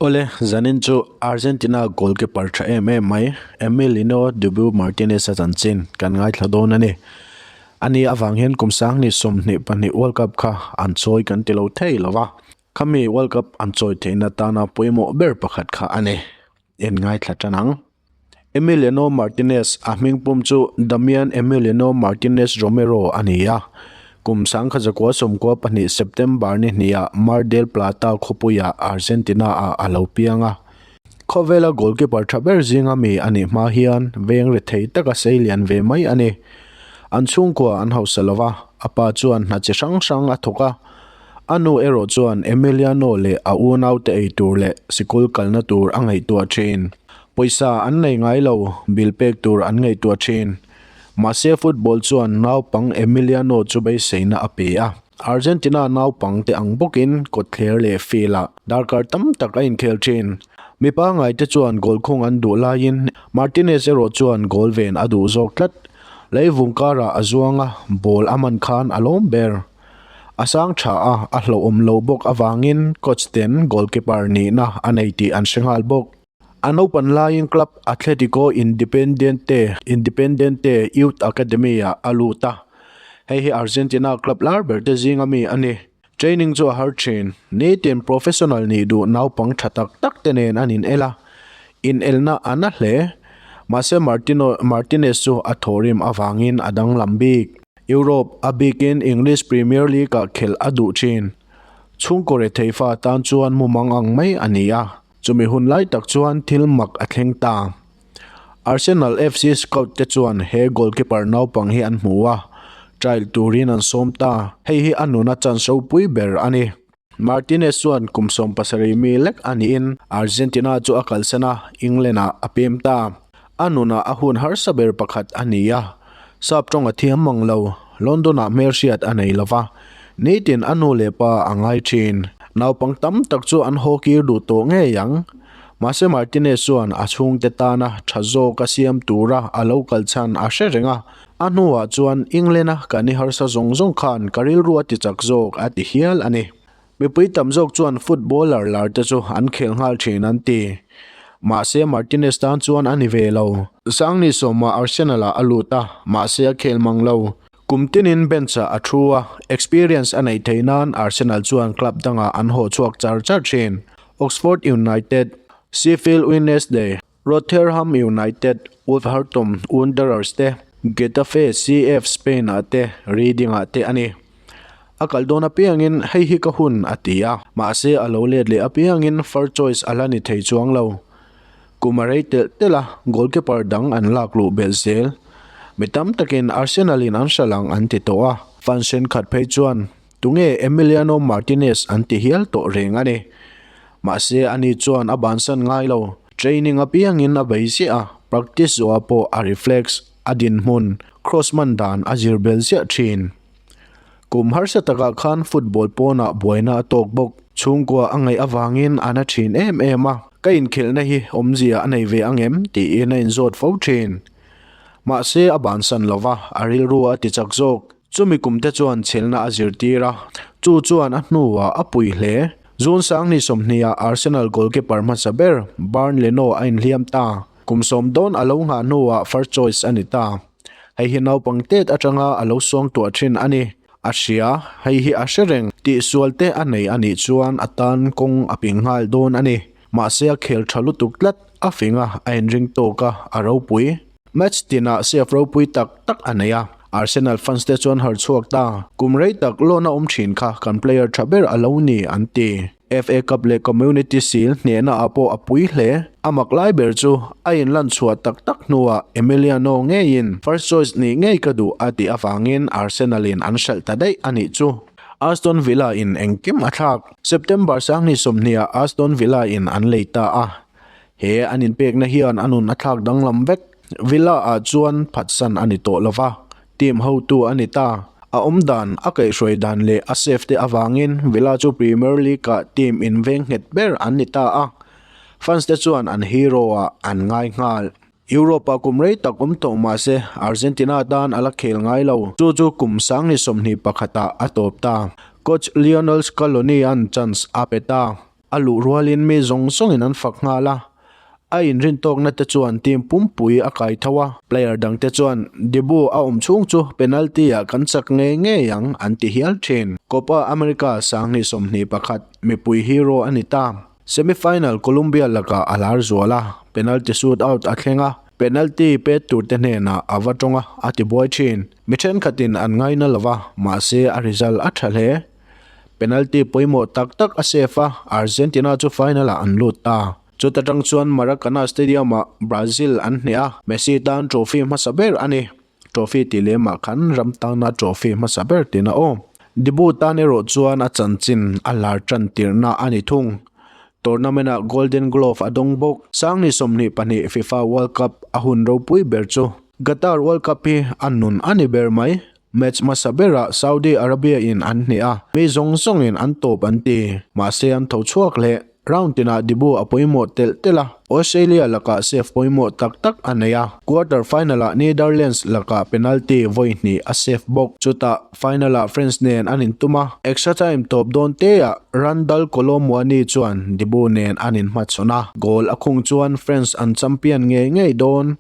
Awle, zanin chu Argentina goalkeeper tha em em mai Emiliano Dibu Martinez-a chanchin kan ngaithla dawn a ni. Ani avang hian kum sangni 22 World Cup kha an chawi kan ti lo thei lo va, khami World Cup an chawi theihna tana pawimawh ber pakhat kha a ni. En ngaithla tan ang. Emiliano Martinez, a hming pum chu Damian Emiliano Martinez Romero a ni a. Kum 1992 September ni hniah Mar del Plata khawpuiah Argentina-ah a lo piang a. Khawvela goalkeeper tha ber zinga mi a nih hma hian veng rethei taka sei lian ve mai a ni. An chhungkua an hausa lo va, a pa chuan hna chi hrang hrang a thawk a. A nu erawh chuan Emiliano leh a unaute ei tur leh sikul kalna tur a ngaihtuah thin. Pawisa an nei ngai lo, bill pek tur an ngaihtuah thin. Mahse football chuan naupang Emiliano chu beiseina a pe a. Argentina naupang te ang bawkin kawtthler leh field ah darkar tam tak a inkhel thin. Mi pangngai te chuan goal khung an duh laiin Martinez erawh chuan goal ven a duh zawk tlat. Leivung karah a zuang a, ball a man khan a lawm ber. A sang tha a, a hlauhawm lo bawk avangin coach ten goalkeeper nihna a nei tih an hre nghal bawk. A naupan laiin club Atletico Independiente Independiente Youth Academy-ah a lut a, hei hi Argentina club lar ber te zinga mi a ni. Training chu a har thin. Nitin professional nih duh naupang tha tak tak te nen an inel a, inelna a na hle. Mahse Martino Martinez chu a thawhrim avangin a danglam bik. Europe, a bikin English Premier League-ah khelh a duh thin. Chhungkaw rethei fa tan chuan mumang ang mai a ni a, chumi hun lai tak chuan thil mak a thleng ta. Arsenal FC scout te chuan he goalkeeper naupang hi an hmu a, trial turin an sawm ta. Hei hi a nuna chance ropui ber a ni. Martinez chuan kum 70 mi lek a niin Argentina chu a kalsan a, England-ah a pem ta. A nunah a hun harsa ber pakhat a ni a, sap tawng a thiam mang lo, London-ah hmelhriat a nei lo va, nitin a nu leh pa a ngai thin. Naupang tam tak chu an haw kir duh tawh ngei ang. Mahse Martinez chuan a chhungte tana tha zawk a siam tura a lo kal chhan a hre reng a, A hnuah chuan England-a kan i harsa zawng zawng khan ka rilru a ti chak zawk a ti hial a ni. Mipui tam zawk chuan footballer lar te chu an khel nghal thin an ti. Mahse Martinez tan chuan a ni ve lo. Sangni sawmah Arsenal-ah a lut a, mahse a khel mang lo. Kum tinin bench-ah a thu a, experience a neih theih nan Arsenal chuan club dangah an haw chhuak char char thin. Oxford United, Sheffield Wednesday, Rotherham United, Wolverhampton Wanderers te, Getafe CF Spain-ah te, Reading-ah te a ni. A kal dawn apiangin hei hi ka hun a ti a, mahse a lo let leh apiangin first choice a la ni thei chuang lo. Kum a rei telh telh a, goalkeeper dang an lak luh belh zel. Mi tam takin Arsenal-in an hral ang an ti tawh a, fans thenkhat phei chuan tunge Emiliano Martinez an ti hial tawh reng a ni. Mahse ani chuan a bansan ngai lo. Training apiangin a bei ziah a, practice zawhah pawh a reflex, a dinhmun, cross man dan a zir bel ziah thin. Kum harsa takah khan football pawnah buaina a tawk bawk. Chhungkua a ngaih avangin a na thin em em a, ka inkhelhna hi awmzia a nei ve ang em tiin a inzawt fo thin. Mahse a bansan lo va, a rilru a ti chak zawk. Chumi kum te chuan chhelna a zirtir a, chu chuan a hnuah a pui hle. June 2020 ah Arsenal goalkeeper hmasa ber Bernd Leno a inhliam ta. Kum sawm dawn a lo nghah hnuah first choice a ni ta. Hei hi naupang tet atanga a lo suang tuah thin a ni. A hria, hei hi a hre reng. Tihsual te a nei a nih chuan a tan kawng a ping nghal dawn a ni. Mahse a khel tha lutuk tlat, a fing a, a inring tawk a, a ropui. Match tinah save ropui tak tak a nei a, Arsenal fans te chuan har chhuak ta. Kum rei tak loan a awm thin kha kan player tha ber a lo ni an ti. FA Cup leh Community Shield hnehna ah pawh a pui hle. A mak lai ber chu a inlan chhuah tak tak hnuah Emiliano ngeiin first choice nih ngei ka duh a tih avangin Arsenal in an hralh ta daih a nih chu. Aston Villa in engkim a thlak. September 2020 ah Aston Villa in an lei ta a, He an inpekna hian a nun a thlak danglam vek. Villa ah chuan phatsan a ni tawh lova, team hotu a ni ta. A awmdan, a kaihhruai dan leh a save te avangin Villa chu Premier League ah team inveng nghet ber an ni ta a, fans te chuan an hero ah an ngai nghal. Europe ah kum rei tak awm tawh mah se Argentina tan a la khel ngai lo. Chu chu kum 2021 ah a tawp ta. Coach Lionel Scaloni an chance a pe ta. A luh rualin mi zawng zawngin an fak nghal a, a inrintawkna te chuan team pumpui a kai tho a. Player dangte chuan Dibu a awm chhung chu penalty ah kan chak ngei ngei ang an ti hial thin. Copa America 2021 mipui hero a ni ta. Semi-final Colombia lakah a lar zual a, penalty shootout a thleng a, penalty pet turte hnenah a va tawng a, a ti buai thin. Mi thenkhatin an ngaina lo va, mahse a result a tha hle. Penalty pawimawh tak tak a save a, Argentina chu final-ah an lut ta. Chuta tang chuan Maracana Stadium-ah Brazil an hneh a, Messi tan trophy hmasa ber a ni. Trophy tih lemah khan ram tana trophy hmasa ber tina aw. Dibu tan erawh chuan a chanchin a lar tan tirhna a ni thung. Tournament-ah Golden Glove a dawng bawk. Sangni 22 FIFA World Cup a hun ropui ber chu Qatar World Cup hi a nun a ni ber mai. Match hmasa berah Saudi Arabia in an hneh a, mi zawng zawngin an tawp an ti. Mahse an tho chhuak leh. Round tinah Dibu a pawimawh telh telh a, Australia lakah save pawimawh tak tak a nei a. Quarter final-ah Netherlands lakah penalty vawi hnih a save bawk. Chutah final-ah France nen an intum a, extra time tawp dawn teah Randal Kolo Muani chuan Dibu nen an inhmachhawn a, goal a khung chuan France an champion ngei ngei dawn.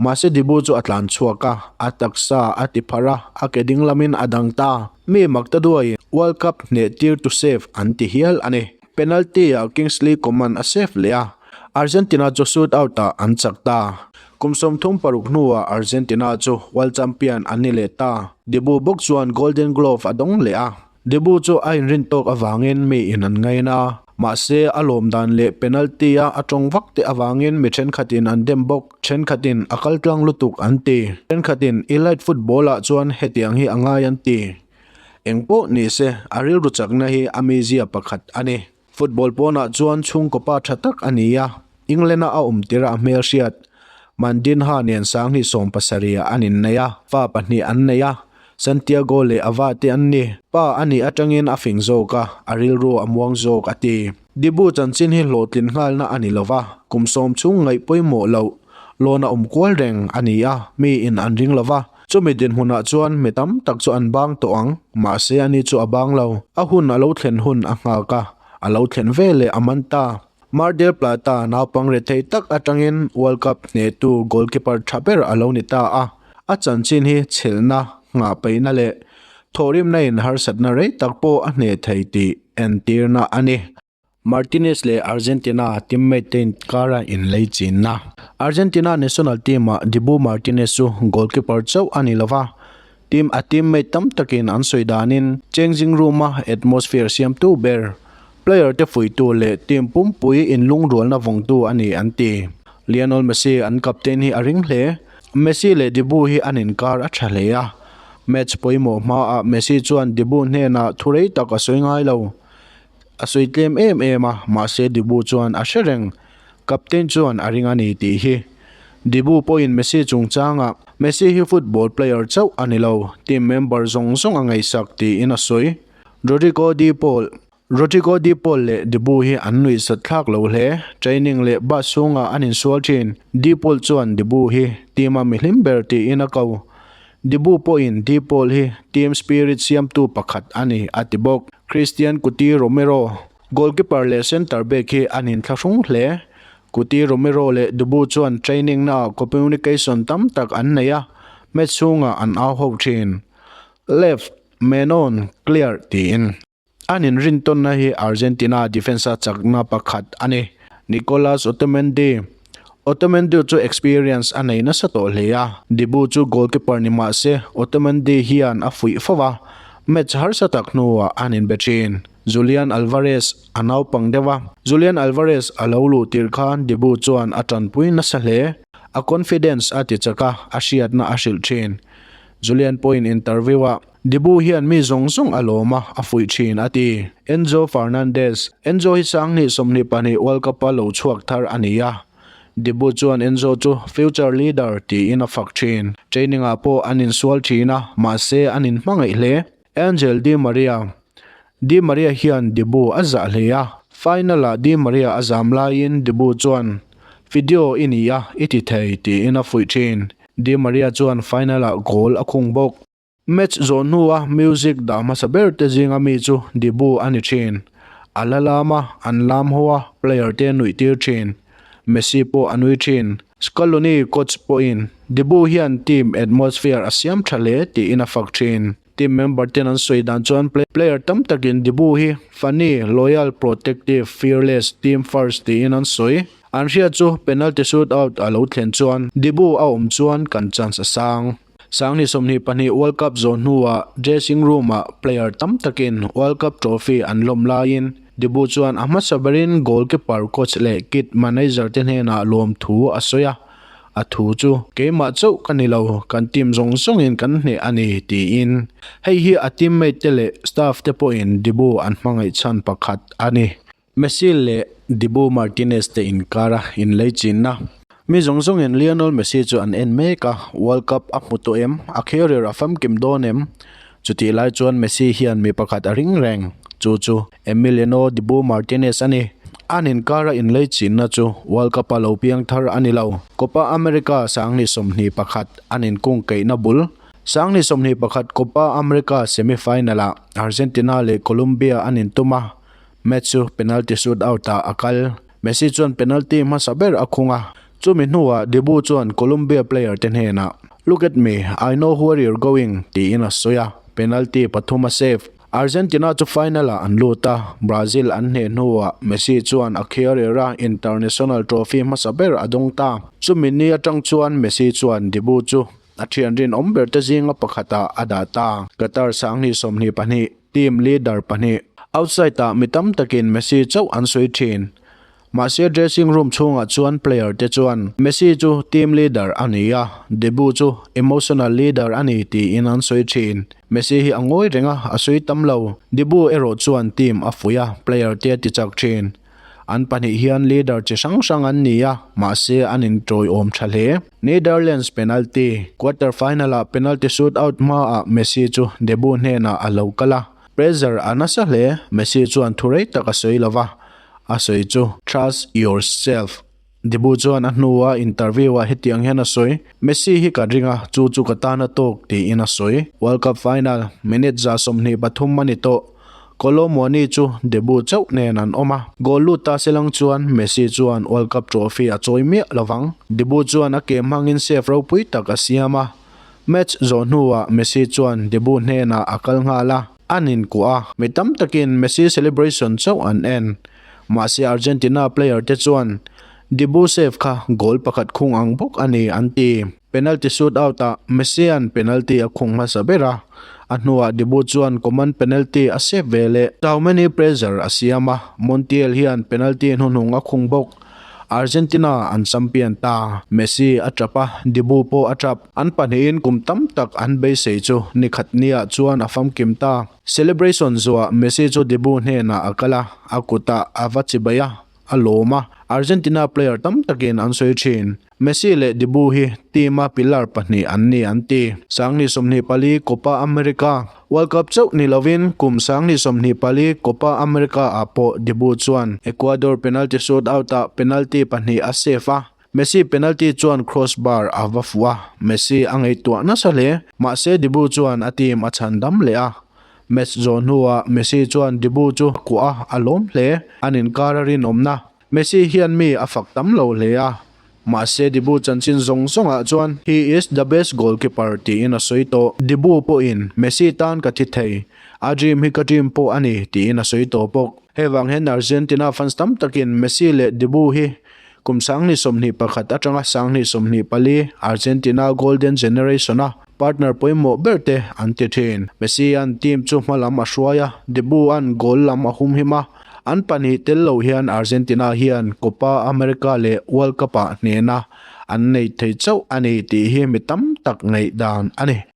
Mahse Dibu chu a tlan chhuak a, a taksa a ti pharh a, a ke ding lamin a dang ta. Mi mak ta duaiin World Cup hneh tir to save an ti hial a ni. Penalty ah Kingsley Coman a save leh a, Argentina chu shoot out ah an chak ta. Kum 36 hnuah Argentina chu World Champion an ni leh ta. Dibu bawk chuan Golden Glove a dawng leh a. Dibu chu a inrin tawk avangin mi in an ngaina a, mahse a lawm dan leh penalty a a tawng vak te avangin mi thenkhatin an dem bawk, thenkhatin a kal tlang lutuk an ti, thenkhatin elite football ah chuan hetiang hi a ngai an ti. Engpawh ni se, a rilru chakna hi a mizia pakhat a ni. Football pawnah chuan chhungkaw pa tha tak a ni a, England-a a awm tirh a hmelhriat Mandinha nen 2017 ah an innei a, fa pahnih an nei a, Santiago leh Ava te an ni. Pa a nih atangin a fing zawk a, a rilru a muang zawk a ti. Dibu chanchin hi hlawhtlin nghalna a ni lo va, kum sawm chhung ngaih pawimawh loh lawn a awm kual reng a ni a, miin an ring lo va. Chumi dinhmunah chuan mi tam tak chu an bang tawh ang, mahse ani chu a bang lo. A hun a lo thlen hun a nghak a, a lo thlen ve leh a man ta. Mar del Plata naupang rethei tak atangin World Cup hnehtu goalkeeper tha ber a lo ni ta a, a chanchin hi chhelhna, nghah peihna leh thawhrimna in harsatna rei tak pawh a hneh thei tih entirna a ni. Martinez leh Argentina teammate te inkara inlei chinna. Argentina national team-ah Dibu Martinez chu goalkeeper chauh a ni lova, team a teammate tam takin an sawi danin changing room-a atmosphere siamtu ber, player te fuihtu leh team pumpui inlungrualna vawngtu a ni an ti. Lionel Messi an captain hi a ring hle. Messi leh Dibu hi an inkar a tha hle a, match pawimawh hmaah Messi chuan Dibu hnenah thu rei tak a sawi ngai lo. A sawi tlem em em a, mahse Dibu chuan a hre reng. Captain chuan a ring a ni tih hi. Dibu pawhin Messi chungchangah, Messi hi football player chauh a ni lo, team member zawng zawng a ngaihsak tiin a sawi. Rodrigo De Paul Rodrigo De Paul leh Dibu hi an nuihsat thlak lo hle. Training leh bus chhungah an insual thin. De Paul chuan Dibu hi team-a mihlim ber tiin a ko. Dibu pawhin De Paul hi team spirit siamtu pakhat a ni a ti bawk. Christian Cuti Romero, goalkeeper leh centre back hi an inthlahrung hle. Cuti Romero leh Dibu chuan training naah communication tam tak an nei a, match chhungah an au ho thin. Left, Menon, clear tiin. An inrintawnna hi Argentina defence-a chakna pakhat a ni. Nicolas Otamendi Otamendi chu experience a nei nasa tawh hle a, Dibu chu goalkeeper ni mah se Otamendi hian a fuih fo a, match harsa tak hnuah an inbe thin. Julian Alvarez a naupang deuh a, Julian Alvarez a lo luh tirh khan Dibu chuan a tanpui nasa hle. A confidence a ti chak a, a hriatna a hrilh thin. Julian pawhin interview-ah Dibu hian mi zawng zawng a lawm a, a fuih thin, a ti. Enzo Fernandez, Enzo hi 2022 World Cup-a lo chhuak thar a ni a. Dibu chuan Enzo chu future leader tiin a fak thin. Training-ah pawh an insual thin a, mahse an inhmangaih hle. Angel Di Maria, Di Maria hian Dibu a zah hle a. Final-ah Di Maria a zam laiin Dibu chuan, Video i ni a, i ti thei, tiin a fuih thin. Di Maria chuan final-ah goal a khung bawk. Match zawh hnua music dah hmasa ber te zinga mi chu Dibu a ni thin. A la lam a, an lam ho a, player te a nuih tir thin. Messi pawh a nui thin. Scaloni coach pawhin Dibu hian team atmosphere a siam tha hle tiin a fak thin. Team member ten an sawi dan chuan player tam takin Dibu hi funny, loyal, protective, fearless, team first tiin an sawi. An hriat chu penalty shootout a lo thlen chuan Dibu a awm chuan kan chance a sang. Sanghnih 22 World Cup zawh hnuah dressing room-ah player tam takin World Cup trophy an lawm laiin Dibu chuan a hmasa berin goalkeeper coach leh kit manager te hnenah lawmthu a sawi a, a thu chu keimah chauh ka ni lo, kan team zawng zawngin kan hneh a ni tiin hei hi a teammate te leh staff te pawhin Dibu an hmangaih chhan pakhat a ni. Messi leh Dibu Martinez te inkara inleichinna. Mi zawng zawngin Lionel Messi chu an en mek a, World Cup a hmu tawh em? A career a famkim dawn em? Chutih lai chuan Messi hian mi pakhat a ring reng, chu chu Emiliano Dibu Martinez a ni. An inkara inleichinna chu World Cup a lo piang thar a ni lo. Copa America sanghnih 21 an inkungkeihna bul sanghnih 21 Copa America semi-final-ah Argentina leh Colombia an intum a, Match chu penalty shootout ah a kal. Messi chuan penalty hmasa ber a khung a, chumi hnuah Dibu chuan Colombia player te hnenah, Look at me, I know where you're going, tiin a sawi a, penalty pathum a save. Argentina chu final ah an lut a, Brazil an hneh hnuah Messi chuan a career a international trophy hmasa ber a dawng ta. Chumi ni atang chuan Messi chuan Dibu chu a thian rinawm ber te zinga pakhatah a dah ta. Qatar sanghnih 22. Team leader pahnih outside ah mi tam takin Messi chauh an sawi thin. Mahse dressing room chhungah chuan player te chuan Messi chu team leader a ni a, Dibu chu emotional leader a ni tiin an sawi thin. Messi hi a ngawi reng a, a sawi tam lo. Dibu erawh chuan team a fuih a, player te a ti chak thin. An pahnih hian leader chi hrang hrang an ni a, mahse an intawiawm tha hle. Netherlands penalty, Quarter final-ah penalty shootout hmaah Messi chu Debu hnenah a lo kal a, pressure a nasa hle. Messi chuan thu rei tak a sawi lo va, a sawi chu, Trust yourself. Debu chuan a hnua interview-ah hetiang hian a sawi, Messi hi ka ring a, chu chu ka tan a tawk, tiin a sawi. World Cup final, minute 23 a ni tawh. Kolo Muani chu Debu chauh nen an awm a, goal lut ta se lang chuan Messi chuan World Cup trophy a chawi miah lovang. Debu chuan a ke hmangin save ropui tak a siam a, match zawh hnuah Messi chuan Debu hnenah a kal nghal a, an inkuah a, mi tam takin Messi celebration chauh an en. Mahse Argentina player te chuan Debu save kha goal pakhat khung ang bawk a ni an ti. Penalty shootout ah Messi-a'n penalty a khung hmasa ber a, a hnuah Dibu chuan Coman penalty a save ve leh. Tchouameni pressure a siam a, Montiel hian penalty hnuhnung a khung bawk. Argentina an champion ta. Messi a tap a, Dibu pawh a tap. An pahnihin kum tam tak an beisei chu nikhat niah chuan a famkim ta. Celebration zuah Messi chu Dibu hnenah a kal a, a kutah a va chibai a, a lawm a, Argentina player tam takin an sawi thin. Messi leh Dibu hi team-a pillar pahnih an ni an ti. 2024 Copa America World Cup chauh ni lovin kum 2024 Copa America-ah pawh Dibu chuan Ecuador penalty shootout-ah penalty pahnih a save a, Messi penalty chuan crossbar a va fuh a, Messi a ngaihtuah nasa hle. Mahse Dibu chuan a team a chhan dam leh a. Match zawh hnuah Messi chuan Dibu chu a kuah a, a lawm hle. An inkar a rinawmna. Messi hian mi a fak tam lo hle a, mahse Dibu chanchin zawng zawngah chuan he is the best goalkeeper tiin a sawi tawh. Dibu pawhin Messi tan ka thi thei, a dream hi ka dream pawh a ni tiin a sawi tawh bawk. Hei vang hian Argentina fans tam takin Messi leh Dibu hi kum 2021 atanga 2024 Argentina Golden Generation-a partner pawimawh ber te an ti thin. Messi-a'n team chu hma lam a hruai a, Dibu-a'n goal lam a humhim a, An pahnih tel lo hian Argentina hian Copa America leh World Cup-ah hnehna an nei thei chauh a ni tih hi mi tam tak ngaihdan a ni.